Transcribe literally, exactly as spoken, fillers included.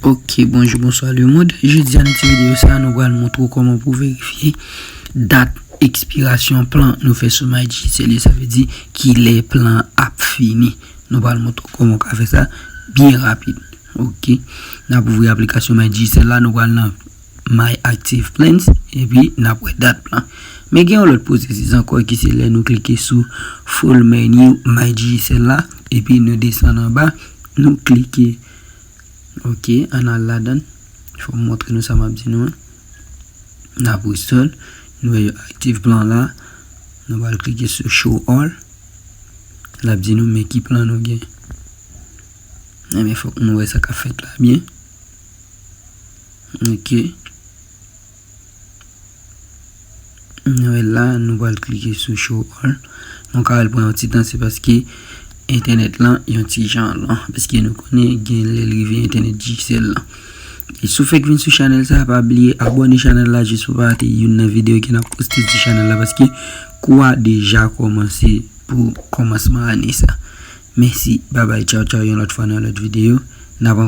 Ok, bonjou, bonswa lemonn. Jodi a nan ti videyo sa, nou pral montre w kòman pou verifye dat ekspirasyon plan nou fè sou MyDigicel yo. Sa vle di kilè plan an ap fini. Nou pral montre w kòman w ka fè sa byen rapid. Ok, n ap ouvri aplikasyon MyDigicel la, nou pral nan My Active Plans, epi n ap wè dat plan. Men gen yon lòt pwosesis ankò ki se lè nou klike sou Full Menu MyDigicel la, epi nou desann anba, nou klike. Ok, ann al ladan. Fò m montre nou sa m ap di nou an. N ap restore. Nou wè yo aktif plan la. Nou pral klike sou Show All. L ap di nou men ki plan nou gen. Ebyen, fòk nou wè sa k ap fèt la byen. Ok. Nou wè la, nou pral klike sou Show All. Nou ka wè l pran yon ti tan, se paske entènèt lan yon ti jan lan. Paske nou konnen gen lè l rive entènèt Digicel lan. E si w fèk vin sou chanèl sa, pa bliye abòne chanèl la jis pou pa rate youn nan videyo ke n ap poste sou chanèl la, paske kou a deja kòmanse pou kòmansman ane sa. Mèsi, babay, tchaw tchaw, yon lòt fwa nan yon lòt videyo. N ap